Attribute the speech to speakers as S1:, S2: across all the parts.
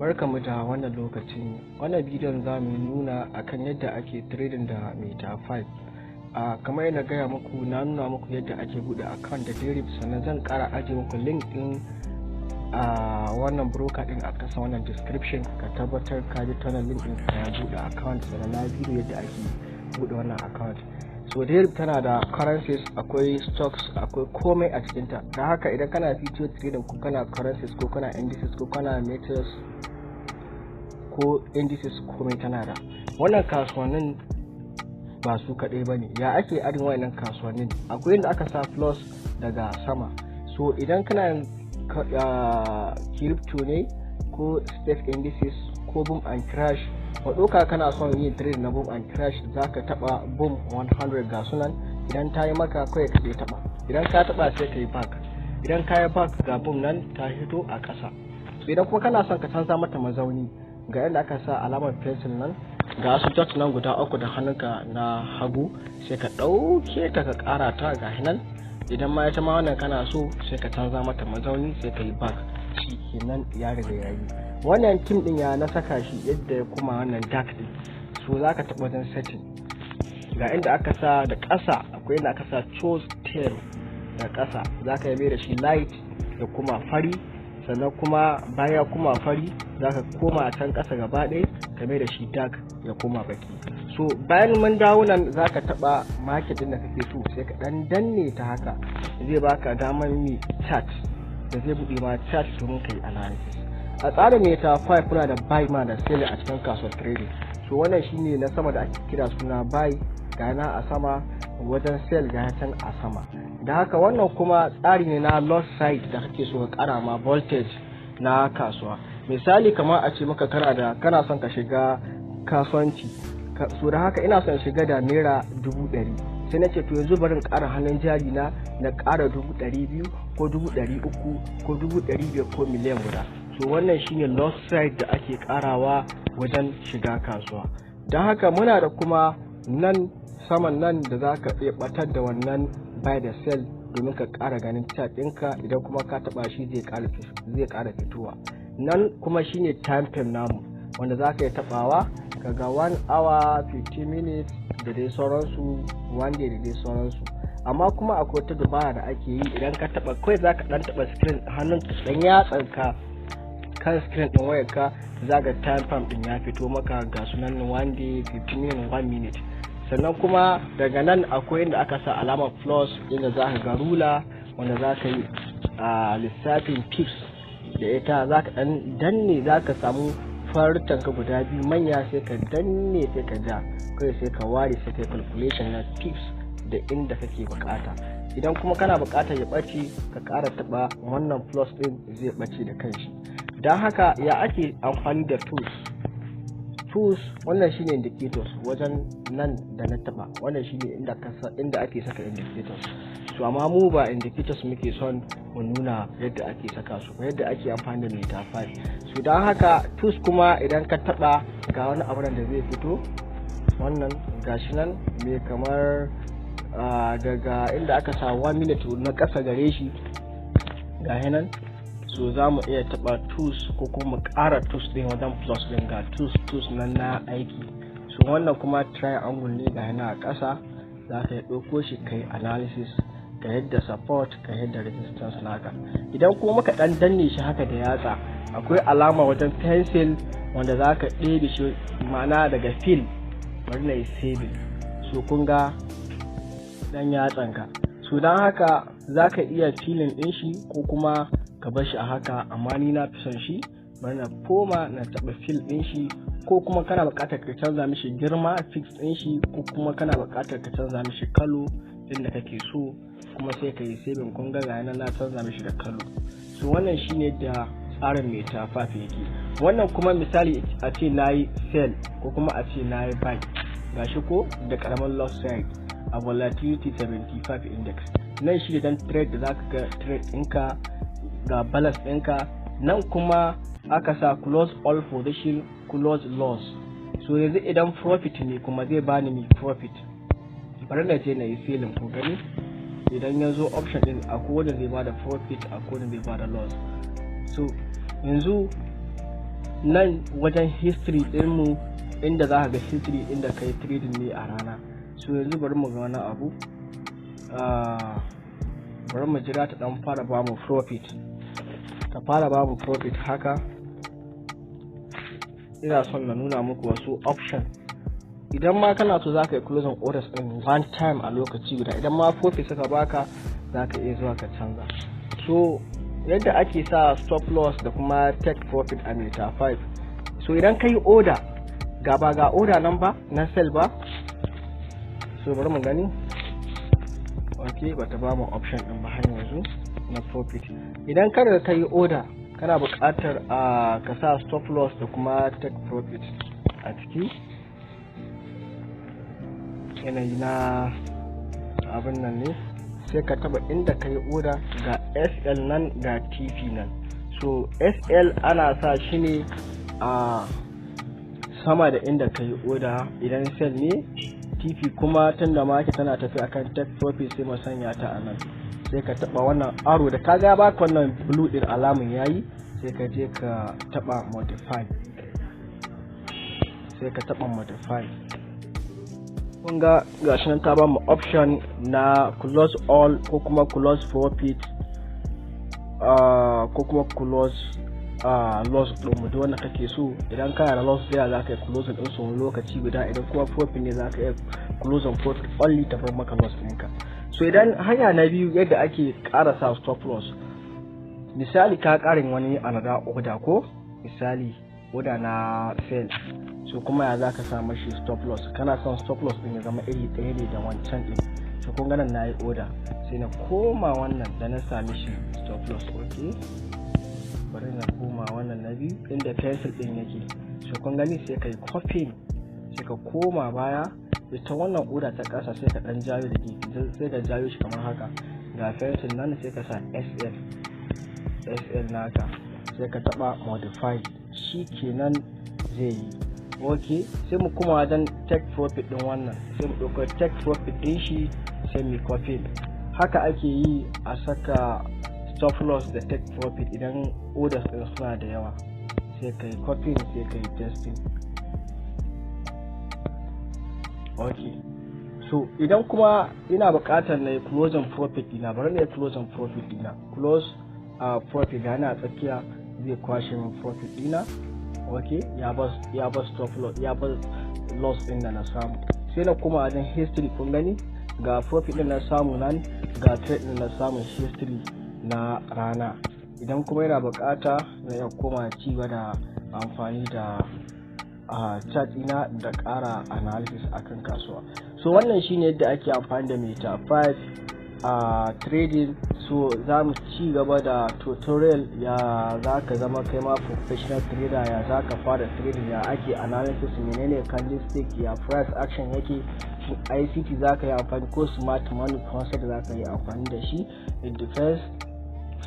S1: Barkanmu da wannan lokaci. Wannan bidiyon za mu nuna akan yadda ake trading da Meta 5. A kamar yadda gaya muku, na nuna muku yadda ake buɗe account da Deriv, sannan zan ƙara ajiye muku link ɗin a wannan broker ɗin a ƙasa wannan description. Ka tabbatar ka bi ta link ɗin ka buɗe account, sannan na bidiyo yadda ake buɗe wannan account. So Deriv tana da currencies, akwai stocks, akwai komai a cikinta. Da haka idan kana future trading, ko kana currencies, ko kana indices, ko kana metals, ko indices, komai tana da. Wannan kasuwannin ba su kaɗai ba ne. Ya ake adding wayannan kasuwannin? Akwai inda aka sa plus daga sama. So idan kana crypto ne, ko stock indices, ko boom and crash, wa ɗauka kana son yin trade na boom and crash, za ka taɓa boom 100. Ga sunan, idan ta yi maka, kawai ka je taɓa. Idan ka taɓa, sai ka yi back. Idan ka yi back, ga boom nan ta hito a ƙasa. So idan kuma kana son ka canza mata mazauni, ga yadda aka sa alamar pencil nan, ga su dot nan guda uku da hannunka na hagu, sai ka ɗauke ta ka ƙara ta. Ga nan, idan ma ita ma wannan kana so, sai ka canza mata mazauni, sai ka yi back. Shi kenan, ya riga ya yi. Wannan theme din ya na saka shi yadda ya kuma wannan dark din. So za ka taɓa wajen setting, ga inda aka sa da ƙasa, akwai inda aka sa choose theme. Da ƙasa za ka yi mai da shi light da kuma fari, sannan kuma baya kuma fari, za ka koma a can ƙasa gaba ɗaya ka mai da shi dark, ya koma baki. So bayan mun dawo nan, za ka taɓa market ɗin da kake so, sai ka ɗan danne ta haka, zai baka damar mi chart da zai buɗe ma chart domin ka yi analysis. A tsarin Meta 5 kuna da buy ma da sell a cikin kasuwar trading. So wannan shine na sama da ake kira suna buy, ga na a sama wajen sell, ga can a sama. Da haka wannan kuma tsari ne na lot size da kake so ka kara ma voltage na kasuwa. Misali, kamar a ce maka kana da kana son ka shiga kasuwanci. So da haka ina son shiga da ₦100,000, sai na ce to yanzu bari in ƙara hannun jari na, na ƙara 200,000 ko 300,000 ko 500,000 ko 1,000,000. So wannan shine lot size da ake ƙarawa wajen shiga kasuwa. Don haka muna da kuma nan saman nan da za ka iya batar da wannan buy da sell domin ka ƙara ganin chart ɗinka. Idan kuma ka taɓa shi, zai ƙara fitowa. Nan kuma shine time frame namu, wanda za ka yi taɓawa kaga 1 hour, 15 minutes da dai sauransu, 1 day da dai sauransu. Amma kuma akwai wata dabara da ake yi. Idan ka taɓa, kawai za ka ɗan taɓa screen, hannun ɗan yatsanka kan screen ɗin wayarka, za ga time frame ɗin ya fito maka, ga sunan 1 day, 15 minutes, 1 minute. Sannan kuma daga nan akwai inda aka sa alamar plus, inda za ka ga ruler wanda za ka yi a lissafin pips da ita. Za ka dan danne, za ka samu fartanka guda biyu manya, sai ka danne, sai ka ja kai, sai ka ware, sai ka yi calculation na pips da inda kake bukata. Idan kuma kana bukatar ya ɓace, ka ƙara taɓa wannan plus ɗin, zai ɓace da kanshi. Don haka ya ake amfani da tools? Tools, wannan shine indicators wajen nan da na taba. Wannan shine inda ake saka indicators. So amma mu ba indicators muke son mu nuna yadda ake saka su ba, yadda ake amfani da Meta 5. So don haka tools kuma, idan ka taba, ga wani abu da zai fito. Wannan gashi nan mai kamar daga inda aka sa 1 minute na ƙasa gare shi, ga nan. So za mu iya taɓa tools ko kuma mu ƙara tools ɗin wajen plus ɗin. Ga tools, tools nan na aiki. So wannan kuma triangle ne, ga yana a ƙasa, za ka yi ɗauko shi kai analysis ga yadda support, ga yadda resistance naka. Idan kuma muka ɗan danne shi haka da yatsa, akwai alama wajen pencil wanda za ka ɗebe shi, ma'ana daga fill. Bari na yi saving. So kun ga ɗan yatsanka. So don haka za ka iya filling ɗin shi ko kuma ka bar shi a haka, amma ni na fi son shi. Bari na koma na taɓa fill ɗin shi. Ko kuma kana buƙatar ka canza mishi girma, fix ɗin shi, ko kuma kana buƙatar ka canza mishi color inda kake so, kuma sai ka yi saving. Kun ga ga na canza mishi da color. So wannan shine da tsarin Meta 5 yake. Wannan kuma misali a ce na yi sell ko kuma a ce na yi buy, gashi ko da karamin lot size a volatility 75 index. Nan shi dan trade da zaka ga trade ɗinka, ga balance ɗinka. Nan kuma aka sa close all position, close loss. So yanzu idan profit ne kuma, zai bani mi profit. Bari na je na yi selling ku gani. Idan ya zo option din, akwai wanda zai bada profit, akwai wanda zai bada loss. So yanzu Nan wajen history ɗinmu, inda za ka ga history inda ka yi trading ne a rana. So yanzu bari mu ga wani abu. Bari mu jira ta dan fara ba mu profit, ta fara ba mu profit haka. Ina son na nuna muku wasu option. Idan ma kana so, za ka yi closing orders din one time a lokaci guda. Idan ma profit suka baka, za ka iya zuwa ka canza. So yadda ake sa stop loss da kuma take profit a Meta 5. So idan ka yi order, ga ba ga order nan ba na sell ba. So bari mu gani. Ok, bata ba mu option din ba har yanzu na profit. Idan ka riga ka yi order, kana buƙatar a ka sa stop loss da kuma take profit a ciki. Yanayi na abin nan ne, sai ka taba inda ka yi order. Ga SL nan, ga TP nan. So SL ana sa shi ne a sama da inda ka yi order idan sell ne. TP kuma, tun da market tana tafi akan take profit, sai mu sanya ta a nan. Sai ka taba wannan arrow da ka ga baka wannan blue din, alamun yayi, sai ka je ka taba modify. Sai ka taba modify. Kun ga gashi nan ta bamu option na close all ko kuma close profit ko kuma close loss ɗin mu, duk wanda kake so. Idan kana da loss there, za ka yi closing ɗin su lokaci guda. Idan kuma profit ne, za ka iya closing profit only, ta bar maka loss ɗinka. So idan hanya na biyu yadda ake ƙara sa stop loss, misali ka ƙarin wani another order, ko misali order na sell. So kuma ya za ka sa mashi stop loss? Kana son stop loss ɗin ya zama iri ɗaya ne da wancan ɗin. So kun ganin na yi order, sai na koma wannan da na sami shi stop loss. Ok, bari na koma wannan na biyu inda pencil ɗin yake. So kun gani, sai ka yi copying, sai ka koma baya. Ita wannan order ta ƙasa, sai ka ɗan jayo da gefe, sai ka jayo shi kamar haka. Ga pencil nan, sai ka sa SL, SL naka, sai ka taɓa modify. Shi kenan zai yi. Ok, sai mu kuma wajen take profit ɗin wannan, sai mu ɗauka take profit ɗin shi, sai mu copy. Haka ake yi a saka stop loss da take profit idan orders ɗin suna da yawa. Sai ka yi copy, sai ka yi pasting. Ok, so idan kuma ina buƙatar na yi closing profit ɗina, bari na yi closing profit ɗina. Close profit, ga a tsakiya, zai kwashe min profit ɗina. Ok, ya ba stop loss, ya ba loss ɗin da na samu. Sai na kuma wajen history. Kun gani, ga profit ɗin na samu nan, ga trade ɗin na samu, history na rana. Idan kuma yana buƙata, na iya koma ci gaba da amfani da chart ina da ƙara analysis akan kasuwa. So wannan shine yadda ake amfani da Meta 5 a trading. So za mu ci gaba da tutorial, ya za ka zama kai ma professional trader, ya za ka fara trading, ya ake analysis, menene candlestick, ya price action yake, shin ICT za ka yi amfani ko smart money concept za ka yi amfani da shi. It depends.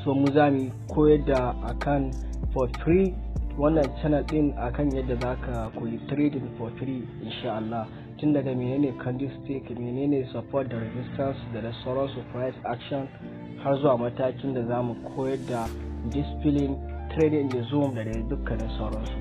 S1: So mu za mu koyar da akan for free wannan channel din, akan yadda za ka koyi trading for free insha Allah, tun daga menene candlestick, menene support da resistance da sauransu, price action, har zuwa matakin da za mu koyar da discipline, trading in the zone, da dai dukkanin sauransu.